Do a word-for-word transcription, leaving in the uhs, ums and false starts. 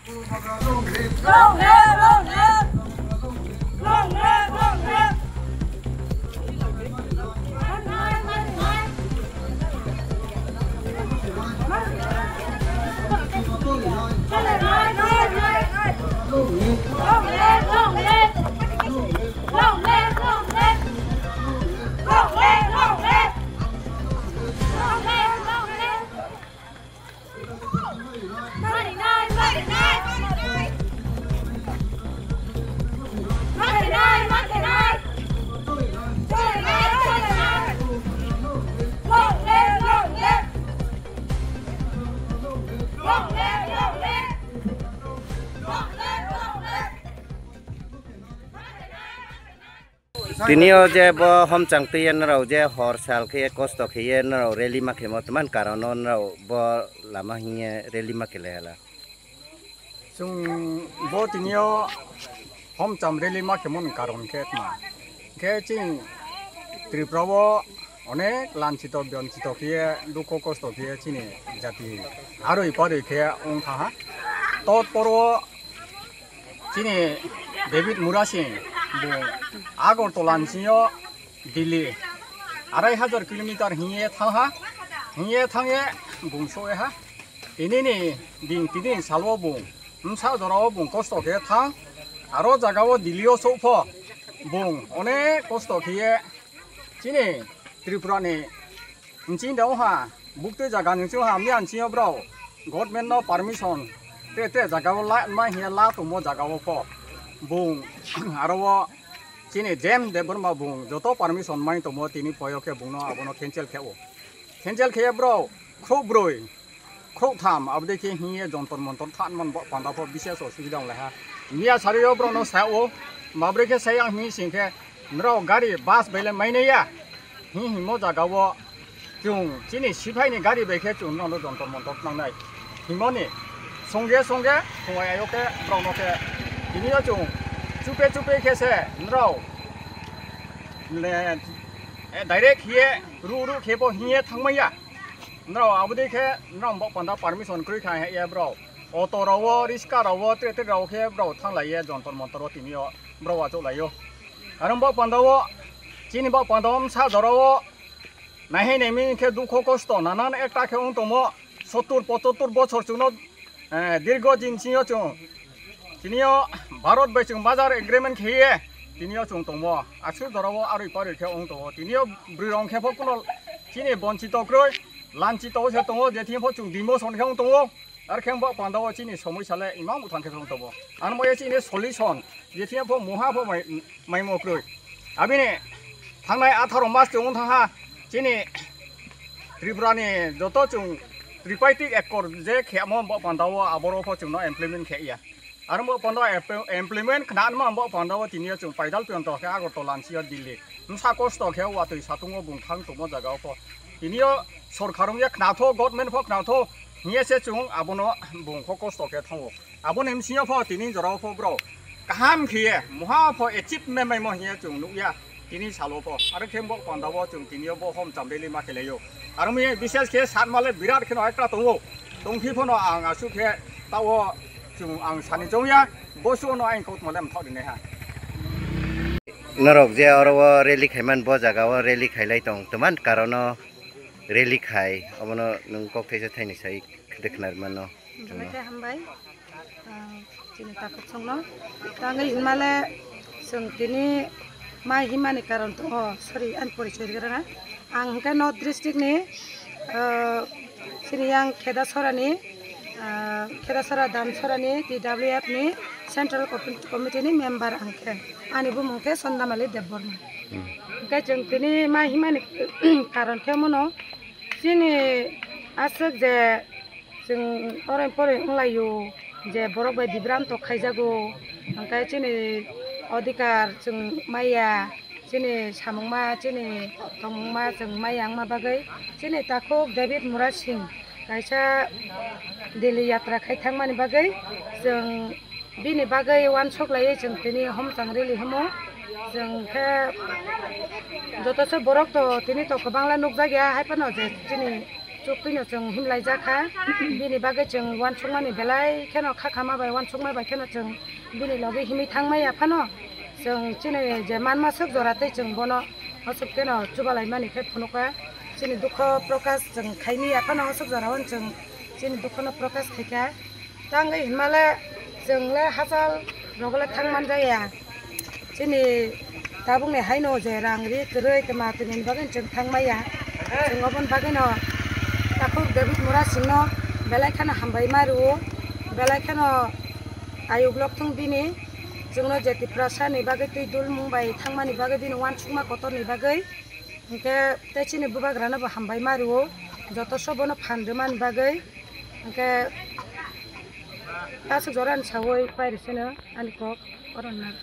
Long live, long live. Long live, long live. Long live, long live. Long live, long live. Long live, long live. Long live, long live. Tini yo je bo homchang tui ye nrao je hor sal khe ye kosto khe ye nrao rally ma khemo tma ni karon no nrao bo lama hing ye rally ma khe lai hala? Chung bo tini yo homcham rally ma khemo ni karon khe tma khe chini Tripura wo onek lanchito bionchito khe ye dukho kosto khe ye chini jati aroi paroi khe ong thanng ha. Tot por wo chini David Murasing bung Agartala ni sing yo Delhi arai hajar kilometer hing ye thanng ha, hing ye thanng ye bung souh ye ha. Tini ni din, tini ni sal wo bung bsa jora wo bung kosto khe thanng, aro zaga wo Delhi yo souh pho bung onek kosto khe ye chini Tripura ni nching de ong ha, buktui zaga ni nching ha, miya nching yo brao government no permission tre tre zaga wo la mai hing ye la tongmo zaga wo pho bung aro wo chini Jem Debbarma bung joto permission mai tongmo tini pho yo khe bung no abo no cancel khe ou. Cancel khe ye brao khrouh broi, khrouh tham abo dei khe hing ye Jantar Mantar thanngmo ni baoh panda pho bises osubida onglai ha. Miya sari yo brao no sa ou, ma broi khe sa ya hing sing khe, nrao gari bus bai le mai nai ya hing hingmo zaga wo chung chini siphai ni gari bai khe chung nrao no Jantar Mantar thanng nai hingmo ni songge songge thunglai yo khe brao no khe tini yo chung chupe chupe khe se nrao le, direct khe ye ruh ruh khe pho hing ye thanngmai ya. Nrao abo dei khe nrao baoh panda permission kroi kha hing ye brao auto rao wo, riska rao wo, tre tre rao khe brao thannglai ye Jantar Mantar wo tini yo brao achouhlai ou. Aro baoh panda wo, chini baoh panda wo bsa jora wo nai hai nai mi khe dukho kosto nanan ekta khe ong tongmo, sottur pochottur bochor chung no, dirgho din sing yo chung tini yo Bharot bai chung merger agreement khe ye tini yo chung tongmo, asuh jora wo aroi paroi khe ong tong ou. Tini yo broi rao khe pho kuno chini bonchito kroi, lanchito wo se tong ou, je thing pho chung demotion khe ong tong ou. Ar khe baoh panda wo chini somoisa le imang bthang khe ong tong ou. Aro mo ye chini solution je thing pho mungha pho mai, maimo kroi. Abini thanngnai atharo mas chung ong thanng ha, chini Tripura ni joto chung tripartite accord je khemo baoh panda wo aboro pho chung no implement khe ya. Aro baoh panda wo implement khnanma baoh panda wo tini yo chung paidal piyonto khe Agartala ni sing yo Delhi bsa kosto khe watoi satung wo bung thanng tongmo zaga wo pho tini yo sorkar ong ye khna thou, government pho khna thou hing ye se chung abo no bung pho kosto khe thanng ou. Abo ni bsing yo pho tini jora wo pho brao kaham khe ye mungha pho achievement maimo hing ye chung nuh ya. Tini sal wo pho aro khe baoh panda wo chung tini yo bo homcham rally ma khelai ou. Aro mi bises khe satma le birat khe no ekta tong ou. Tongphi pho no ang asuh khe taoh wo chung ang sani choung ya, bosuh no aini kautma le mthaoh ri nai ha. Norok je aro wo rally khaimani bo zaga wo rally khailai tong, tma ni karon no rally khai, omo no nung kok thaisa thaini sai khe de khnari mano. Joto khe hambai. Chini takhuk song no tangwi hima le, chwng tini mai hima ni karon tong ou, sorry, ani porichoi rigra na. Ang hwnkhe North District ni, chini yang Khedasora ni, Khedasora Damsora ni T W F ni Central Committee ni member ang khe. Ani bumung khe Sondamali Debbarma. Hwnkhe chwng tini mai hima ni karon khe mono chini aswk je chwng oroi poroi wnglai o, je borok bai bibranto khaijago, hwnkhe chini odhikar chwng maiya, chini samungma, chini tongmungma chwng maiya wngma bagwi, chini takhuk David Murasing kaisa Delhi yatra khai thangmani bagwi chwng bini bagwi uansuk laiwi chwng tini homchang rally himo. Chwng khe joto se borok to tini to kwbangla nukjak ya, hai phano je chini Tuktui no chwng himlai jakha, bini bagwi chwng uansukmani belai kheno khakhama bai uansukma bai kheno chwng bini logi himwi thangmai ya phano, chwng chini je manma swk jora tei chwng bono aswk kheno chubalaimani khe phunukha. Chini dukho prokash chwng khaimai ya phano aswk jora o chwng chini dukhono prokash khaikha. Tangwi hinmale chwng le hachal rogo le thang manjaya. Chini tabukni haino je rang ri kwrwi tma twini bagwi chwng thangmai ya. Chwng oboni bagwino takhuk David Murasingno belai kheno hambai ma rwo, belai kheno ayuk lok thung bini. Chwngno je Tiprasani bagwi twi dulmung bai thangmani bagwi bini uansukma kotorni bagwi. Hwnkhe tei chini bubagranobo hambai ma rwo, joto sobono phan rwmani bagwi. Hwnkhe aswk jorani sawi pairi seno ani kok oro nang.